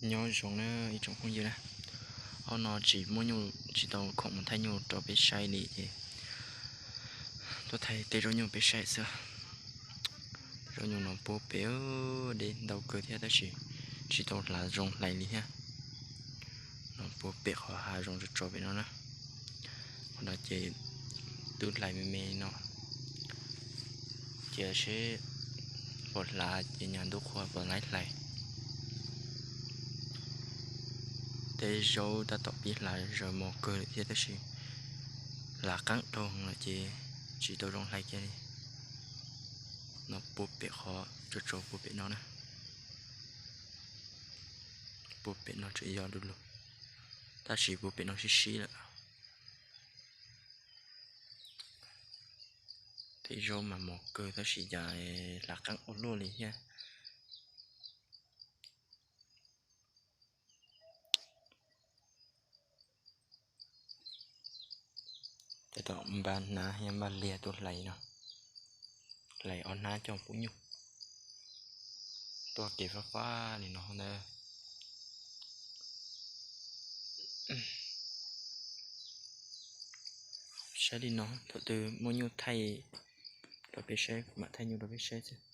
Nyob zoo na ib tsoom phooj ywg na, ob no tsis muaj nyuj tsis tau khoom mus thaij nyuj rau peb saib li ces tuaj thaij tej zaub nyuj peb saib xwb. Zaub nyuj no puab pem, dej ntau kawg thiab tab sis tsis tau hlav zoo hlais li thiab. No puab pem qhov hav zoov tso tso pem no na. Qhov no ces twb hlais me me no, cia seb puas hlav ces nyag ntuj qhua puas laib hlais. Tej zaub tab tom pib hlav zaws mos kawg lawm thiab tab sis hlav qeeb dhau lawm ces tsis tau zoo hlais kiag li. No puab pem qhov tso tso puab pem no na. Puab pem no tseem yog du lug, tab sis puab pem no sib sib lawm. Tej zaub mas mos kawg tab sis cas hlav qeeb ua luaj li thiab. Tab tom npaj hnab thiab npaj liag tuaj hlais no, hlais ob hnab coj pub nyuj. Tuaj kev fab fab li no ntag. Saib li no, thaum twg muaj nyuj thaij rau peb saib, kuv mam thaij nyuj rau peb saib xwb.